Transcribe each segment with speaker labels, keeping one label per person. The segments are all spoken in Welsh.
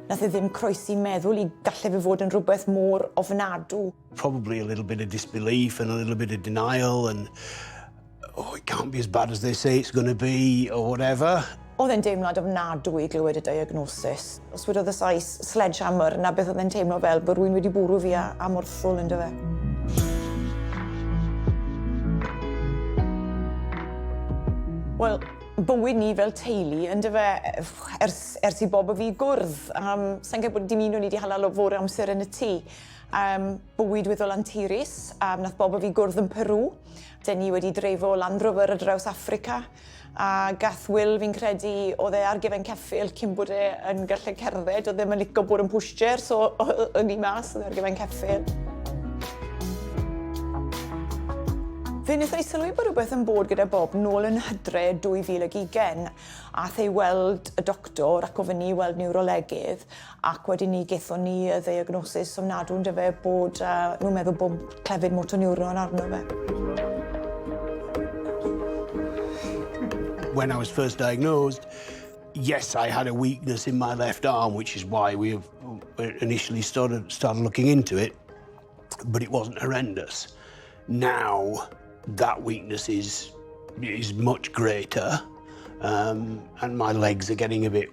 Speaker 1: Nath e ddim croesi meddwl i galle fe fod yn rhywbeth mor ofnadw.
Speaker 2: Probably a little bit of disbelief and a little bit of denial and oh, it can't be as bad as they say it's going to be or whatever.
Speaker 1: Oedd e'n deimlad ofnadw i glywed y diagnosis. Os wedodd y Sais sledgehammer, 'na beth oedd e'n teimlo fel, bod rhywun wedi bwrw fi â, â morthwl yndyfe. Wel, bywyd ni fel teulu yndyfe, ers, ers i Bob a fi gwrdd. Um, Sa'n credu bod dim un o'n ni wedi hala lot fawr o amser yn y tŷ. Um, bywyd weddol anturus, um, nath Bob a fi gwrdd yn Peru. Dyn ni wedi dreifo Land Rover ar draws Affrica. A gath Will, fi'n credu, oedd e ar gefen ceffyl cyn bod e yn gallu cerdded, oedd ddim yn lico bod yn pushchair, so o'n i mas, oedd e ar gefen ceffyl. Fe wnaethon ni sylwi bod rhywbeth yn bod gyda Bob nôl yn Hydre 2020. Ath e i weld y doctor ac ofyn i weld niwrolegydd ac wedyn ni gethon ni y ddiagnosis ofnadw yndyfe bod uh, nhw'n meddwl bod clefyd motor neuron arno fe.
Speaker 2: When I was first diagnosed, yes, I had a weakness in my left arm, which is why we initially started, started looking into it, but it wasn't horrendous. Now, that weakness is, is much greater, um, and my legs are getting a bit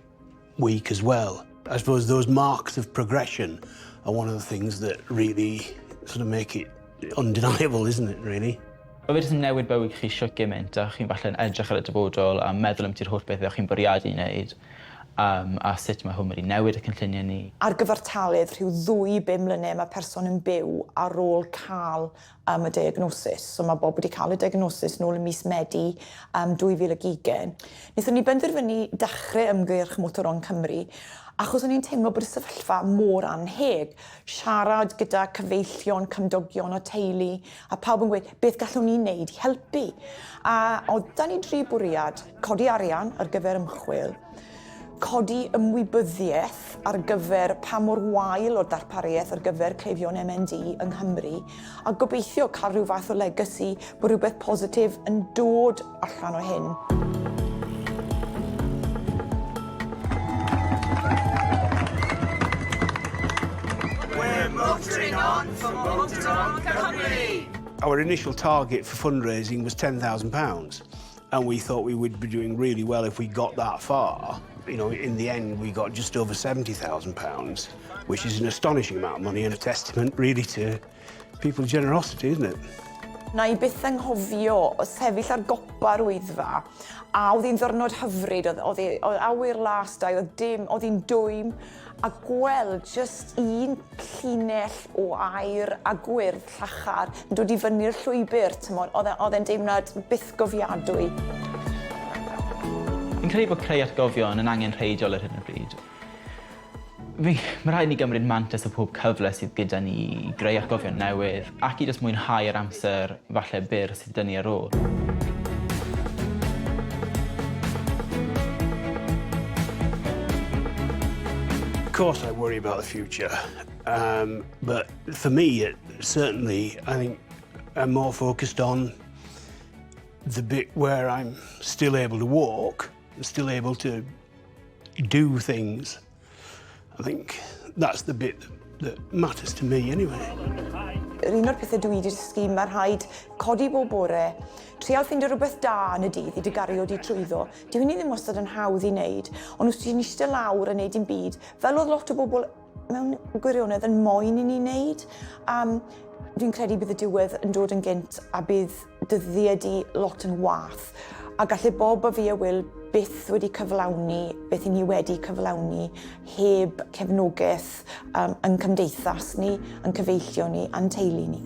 Speaker 2: weak as well. I suppose those marks of progression are one of the things that really sort of make it undeniable, isn't it, really?
Speaker 3: Mae fe jyst yn newid bywyd chi shwt gymaint a chi'n falle'n edrych ar y dyfodol a meddwl ambiti'r holl bethau chi'n bwriadu wneud um, a sut mae hwn wedi newid y cynlluniau ni.
Speaker 1: Ar gyfartaledd rhyw ddwy bum mlynedd mae person yn byw ar ôl cael um, y diagnosis. So mae Bob wedi cael y diagnosis nôl ym mis Medi um, 2020. Wnaethon ni benderfynu dechrau ymgyrch Motor On Cymru achos o'n i'n teimlo bod y sefyllfa mor anheg. Siarad gyda cyfeillion, cymdogion a teulu, a pawb yn gweud, beth gallwn ni wneud i helpu? A oedd da ni dri bwriad, codi arian ar gyfer ymchwil, codi ymwybyddiaeth ar gyfer pa mor wael o'r darpariaeth ar gyfer cleifion MND yng Nghymru, a gobeithio cael rhyw fath o legacy bod rhywbeth positif yn dod allan o hyn.
Speaker 2: We're motoring on for Motor On Cymru! Our initial target for fundraising was £10,000 and we thought we would be doing really well if we got that far. You know, in the end, we got just over £70,000, which is an astonishing amount of money and a testament, really, to people's generosity, isn't it?
Speaker 1: Na i byth anghofio sefyll ar gopa'r Wyddfa, a oedd hi'n ddwrnod hyfryd, oedd, oedd, oedd awyr las da, oedd dim, oedd hi'n dwym, a gweld jyst un llinell o aer a gwyrdd llachar yn dod i fyny'r llwybr, t'mod, oedd e, oedd e'n deimlad bythgofiadwy.
Speaker 3: Fi'n credu bod creu atgofion yn angenrheidiol ar hyn o bryd. Fi... Mae rhaid i ni gymryd mantais o pob cyfle sydd gyda ni i greu atgofion newydd ac i jyst mwynhau yr amser falle byr sydd 'da ni ar ôl.
Speaker 2: Of course I worry about the future, um, but for me, it, certainly, I think I'm more focused on the bit where I'm still able to walk, still able to do things. I think that's the bit that matters to me anyway.
Speaker 1: Yr un o'r pethau dwi wedi dysgu, mae rhaid codi bob bore, trial ffeindio rhywbeth da yn y dydd i dy gario di trwyddo. Dyw hynny ddim wastad yn hawdd i wneud, ond os ti'n eistedd lawr a wneud dim byd, fel oedd lot o bobl mewn gwirionedd yn moyn i ni wneud, um, dwi'n credu bydd y diwedd yn dod yn gynt a bydd dyddiau di lot yn wath. A gallai Bob a fi a Will byth wedi cyflawni beth i ni wedi cyflawni heb cefnogaeth um, yn cymdeithas ni, yn cyfeillio ni, a'n teulu ni.